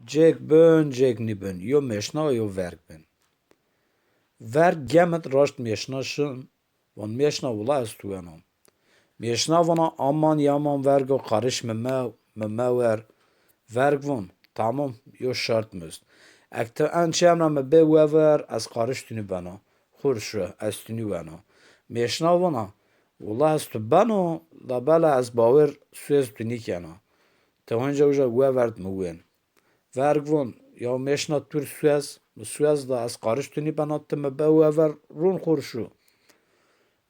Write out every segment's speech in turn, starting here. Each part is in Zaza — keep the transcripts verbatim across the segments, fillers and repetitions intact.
Cêk bin, cêk nîbin, yo mêşna yo verg bin. Verg gemit raşt mêşna şin, von mêşna wila ez tu wena. Mêşna vona aman yaman vergo qariş mi mew, mi mewer. Verg von tamam, yo şert mist. Ek ti en çem ra mi bê wever, ez qariş tu nîbena. Xur şu, ez tu nîwena. Mêşna vona wila ez tu beno, labela ez bawer suez tu nîkena. Ti honca uca wevert mi wên. Verg von, ya mêşna tur suez, mi suez da ez qariş tu nîbena, ti mi be wever rûn xur şu.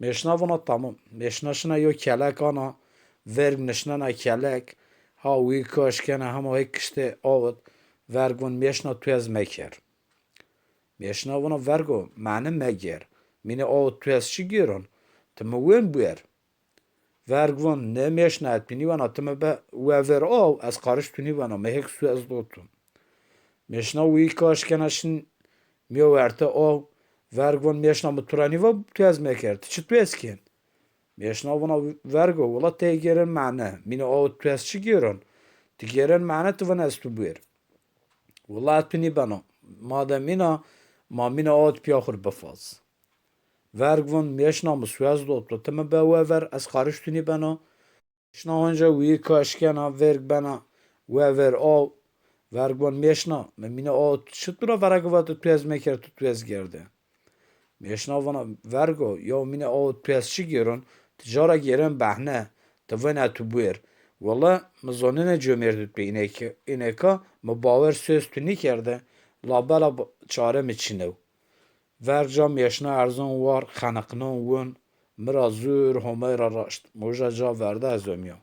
Mêşna vona tamam. Mêşna şina yo kelek ana, verg nişnena kelek, ha wî kaş kena hema hê kiştê awit, verg von mêşna tu ez meker. Mêşna vona vergo, meni meger, mînê awit tu ez çi gêron, ti mi wên buer. Verg von, ne mêşna, ez tu nîwena, ti mi be wever aw, ez qariş tu nîwena, mi hêk suez do tu. Mêşna wî kaş kena şin mîyo werte aw, verg von mêşna mi tu ra nîva tu ez meker, ti çi tu ez kên? Mêşna vona vergo, wila tey gêren mane, mînê awit tu ez çi gêron? Ti gêren mane ti vin ez tu buêr. Wila ez tu nîbena, madem îna, ma mînê awit pîya xur bifaz. Verg von mêşna mi suez do tu, ti mi be wever, ez qariş tu nîbena. Mêşna honca wî kaş kena, verg bena wever aw. Verg von mêşna, mi mînê awit çi tu ra veragi vate tu ez meker, tu tu ez gerde? Mêşna vona vergo, yaw mînê awit tu ez çi gêron, ti cara gêren behne, ti vin ez tu buêr. Wila mi zonine comêrdî tu bê îneke-, îneka mi bawer suez tu nîkerde, labela b-, çare mi çinew. Verg ca mêşna erzon war, xeniqnon win, mi ra zur Homey ra raşt. Mi uca ca verde ez omîya.